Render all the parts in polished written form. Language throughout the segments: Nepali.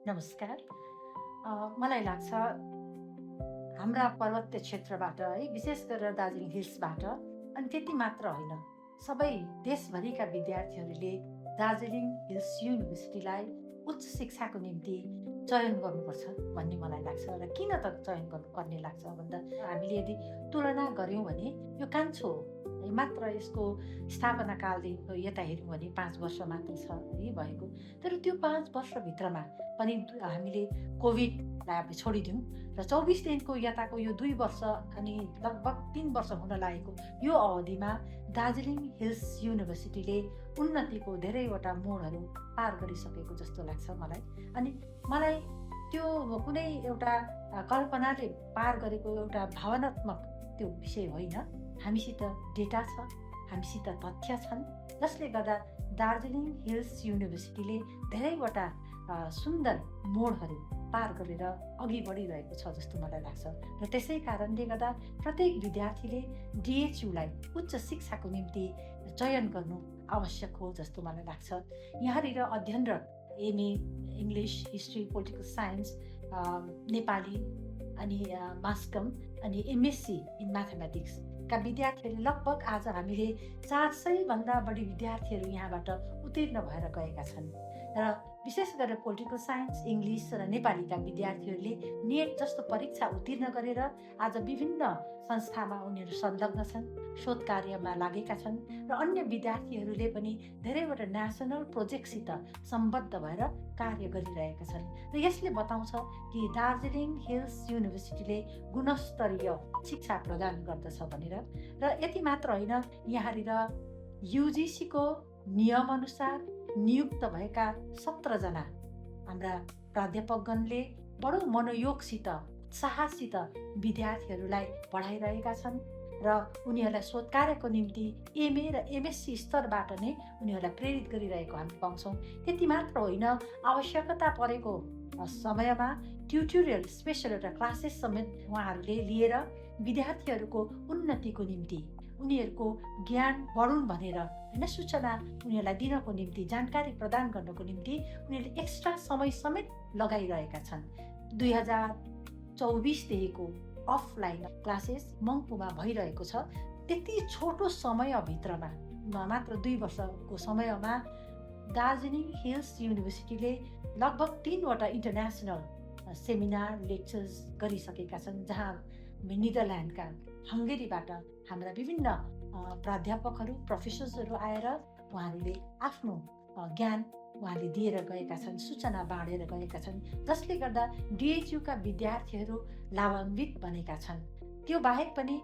नमस्कार। मलाई लाग्छ हाम्रा पर्वत्य क्षेत्रबाट है विशेष गरेर दार्जिलिङ हिल्सबाट अनि त्यति मात्र होइन, सबै देशभरिका विद्यार्थीहरूले दार्जिलिङ हिल्स युनिभर्सिटीलाई उच्च शिक्षाको निम्ति चयन गर्नुपर्छ भन्ने मलाई लाग्छ। र किन त चयन गर्नुपर्ने लाग्छ भन्दा हामीले यदि तुलना गऱ्यौँ भने यो कान्छो है, मात्र यसको स्थापना कालदेखिको यता हेऱ्यौँ भने 5 वर्ष मात्र छ है भएको। तर त्यो 5 वर्षभित्रमा पनि हामीले कोभिडलाई अब छोडिदिउँ र 24 दिनको यताको यो 2 वर्ष अनि लगभग 3 वर्ष हुन लागेको यो अवधिमा दार्जिलिङ हिल्स युनिभर्सिटीले उन्नतिको धेरैवटा मोडहरू पार गरिसकेको जस्तो लाग्छ मलाई। अनि मलाई त्यो कुनै एउटा कल्पनाले पार गरेको एउटा भावनात्मक त्यो विषय होइन। हामीसित डेटा छ, हामीसित तथ्य छन्, जसले गर्दा दार्जिलिङ हिल्स युनिभर्सिटीले धेरैवटा सुन्दर मोडहरू पार गरेर अघि बढिरहेको छ जस्तो मलाई लाग्छ। र त्यसै कारणले गर्दा प्रत्येक विद्यार्थीले डिएचयुलाई उच्च शिक्षाको निम्ति चयन गर्नु आवश्यक हो जस्तो मलाई लाग्छ। यहाँनिर अध्ययनरत MA English, history, political science, Nepali अनि मास कम अनि एमएससी इन म्याथमेटिक्स का विद्यार्थीहरूले लगभग आज हामीले 400 भन्दा बढी विद्यार्थीहरू यहाँबाट उत्तीर्ण भएर गएका छन्। र विशेष गरेर पोलिटिकल साइन्स, इङ्ग्लिस र नेपालीका विद्यार्थीहरूले नेट जस्तो परीक्षा उत्तीर्ण गरेर आज विभिन्न संस्थामा उनीहरू संलग्न छन्, शोध कार्यमा लागेका छन् र अन्य विद्यार्थीहरूले पनि धेरैवटा नेसनल प्रोजेक्टसित सम्बद्ध भएर कार्य गरिरहेका छन्। र यसले बताउँछ कि दार्जिलिङ हिल्स युनिभर्सिटीले गुणस्तरीय शिक्षा प्रदान गर्दछ भनेर। र यति मात्र होइन, यहाँनिर युजिसीको नियमअनुसार नियुक्त भएका 17 जना हाम्रा प्राध्यापकगणले बडो मनोयोगसित, उत्साहसित विद्यार्थीहरूलाई पढाइरहेका छन् र उनीहरूलाई शोध कार्यको निम्ति एमए र एमएससी स्तरबाट नै उनीहरूलाई प्रेरित गरिरहेको हामी पाउँछौँ। त्यति मात्र होइन, आवश्यकता परेको समयमा ट्युटोरियल स्पेसल एउटा क्लासेस समेत उहाँहरूले लिएर विद्यार्थीहरूको उन्नतिको निम्ति, उनीहरूको ज्ञान बढुन् भनेर होइन, सूचना उनीहरूलाई दिनको निम्ति, जानकारी प्रदान गर्नको निम्ति उनीहरूले एक्स्ट्रा समय समेत लगाइरहेका छन्। 2024 देखिको अफलाइन क्लासेस मङ्पुमा भइरहेको छ। त्यति छोटो समयभित्रमा, मात्र 2 वर्षको समयमा दार्जिलिङ हिल्स युनिभर्सिटीले लगभग 3वटा इन्टरनेसनल सेमिनार, लेक्चर्स गरिसकेका छन्, जहाँ नेदरल्यान्डका हङ्गेरीबाट हाम्रा विभिन्न प्राध्यापकहरू, प्रोफेसर्सहरू आएर उहाँहरूले आफ्नो ज्ञान उहाँले दिएर गएका छन्, सूचना बाँडेर गएका छन्, जसले गर्दा डिएचयुका विद्यार्थीहरू लाभान्वित बनेका छन्। त्यो बाहेक पनि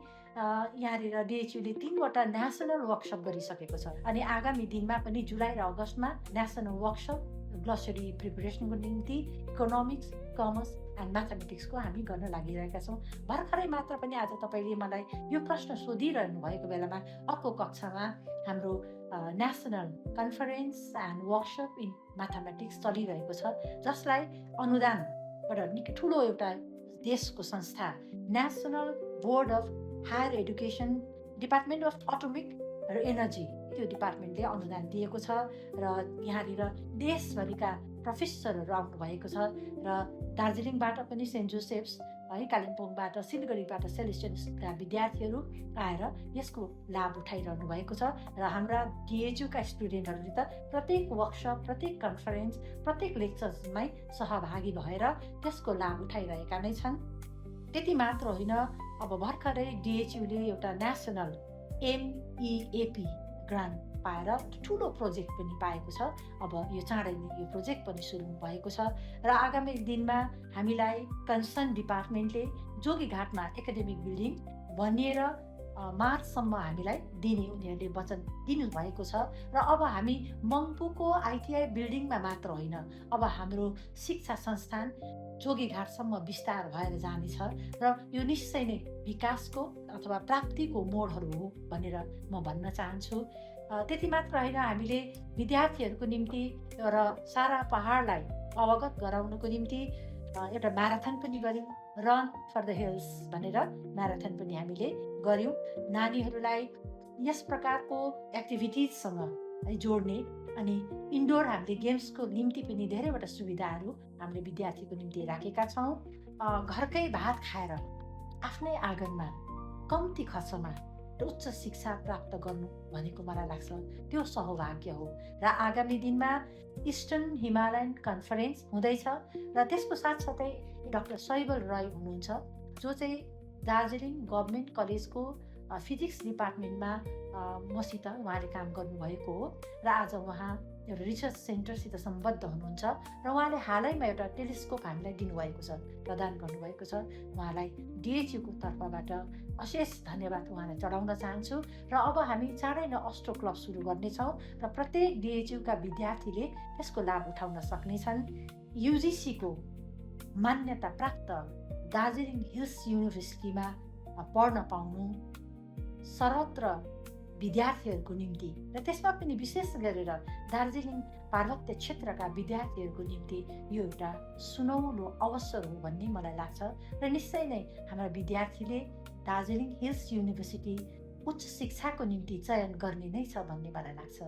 यहाँनिर डिएचयुले 3वटा नेसनल वर्कसप गरिसकेको छ अनि आगामी दिनमा पनि जुलाई र अगस्तमा नेसनल वर्कसप ग्लोसरी प्रिपरेसनको निम्ति इकोनोमिक्स, कमर्स एन्ड म्याथमेटिक्सको हामी गर्न लागिरहेका छौँ। भर्खरै मात्र पनि आज तपाईँले मलाई यो प्रश्न सोधिरहनु भएको बेलामा अर्को कक्षामा हाम्रो national conference and workshop in mathematics चलिरहेको छ, जसलाई अनुदानबाट निकै ठुलो एउटा देशको संस्था national board of higher education, department of atomic र एनर्जी, त्यो डिपार्टमेन्टले अनुदान दिएको छ। र यहाँनिर देशभरिका प्रोफेसरहरू आउनुभएको छ र दार्जिलिङबाट पनि सेन्ट जोसेफ्स है, कालिम्पोङबाट, सिलगढीबाट सेलेस्टियन्सका विद्यार्थीहरू आएर यसको लाभ उठाइरहनु भएको छ। र हाम्रा डिएचयुका स्टुडेन्टहरूले त प्रत्येक वर्कसप, प्रत्येक कन्फरेन्स, प्रत्येक लेक्चर्समै सहभागी भएर त्यसको लाभ उठाइरहेका नै छन्। त्यति मात्र होइन, अब भर्खरै डिएचयुले एउटा नेसनल MEAP ग्रान्ट पाएर ठुलो प्रोजेक्ट पनि पाएको छ। अब यो चाँडै नै यो प्रोजेक्ट पनि सुरु भएको छ र आगामी दिनमा हामीलाई कन्सर्न डिपार्टमेन्टले जोगीघाटमा एकाडेमिक बिल्डिङ बनिएर मार्चसम्म हामीलाई दिने उनीहरूले वचन दिनुभएको छ। र अब हामी मङ्पुको आइटिआई बिल्डिङमा मात्र होइन, अब हाम्रो शिक्षा संस्थान जोगीघाटसम्म विस्तार भएर जानेछ र यो निश्चय नै विकासको अथवा प्राप्तिको मोडहरू हो भनेर म भन्न चाहन्छु। त्यति मात्र होइन, हामीले विद्यार्थीहरूको निम्ति र सारा पहाडलाई अवगत गराउनको निम्ति एउटा म्याराथन पनि गऱ्यौँ, रन फर द हिल्स भनेर म्याराथन पनि हामीले गऱ्यौँ। नानीहरूलाई यस प्रकारको एक्टिभिटिजसँग है जोड्ने अनि इन्डोर हामीले गेम्सको निम्ति पनि धेरैवटा सुविधाहरू हामीले विद्यार्थीको निम्ति राखेका छौँ। घरकै भात खाएर आफ्नै आँगनमा कम्ती खर्चमा उच्च शिक्षा प्राप्त गर्नु भनेको मलाई लाग्छ त्यो सौभाग्य हो। र आगामी दिनमा इस्टर्न हिमालयन कन्फरेन्स हुँदैछ र त्यसको साथसाथै डाक्टर शैबल राय हुनुहुन्छ जो चाहिँ दार्जिलिङ गभर्मेन्ट कलेजको फिजिक्स डिपार्टमेन्टमा मसित उहाँले काम गर्नुभएको हो र आज उहाँ एउटा रिसर्च सेन्टरसित सम्बद्ध हुनुहुन्छ र उहाँले हालैमा एउटा टेलिस्कोप हामीलाई दिनुभएको छ, प्रदान गर्नुभएको छ। उहाँलाई डिएचयुको तर्फबाट अशेष धन्यवाद उहाँलाई चढाउन चाहन्छु। र अब हामी चाँडै नै अस्ट्रो क्लब सुरु गर्नेछौँ र प्रत्येक डिएचयुका विद्यार्थीले त्यसको लाभ उठाउन सक्नेछन्। युजिसीको मान्यता प्राप्त दार्जिलिङ हिल्स युनिभर्सिटीमा पढ्न पाउनु सर्वत्र विद्यार्थीहरूको निम्ति र त्यसमा पनि विशेष गरेर दार्जिलिङ पार्वत्य क्षेत्रका विद्यार्थीहरूको निम्ति यो एउटा सुनौलो अवसर हो भन्ने मलाई लाग्छ र निश्चय नै हाम्रा विद्यार्थीले दार्जिलिङ हिल्स युनिभर्सिटी उच्च शिक्षाको निम्ति चयन गर्ने नै छ भन्ने मलाई लाग्छ।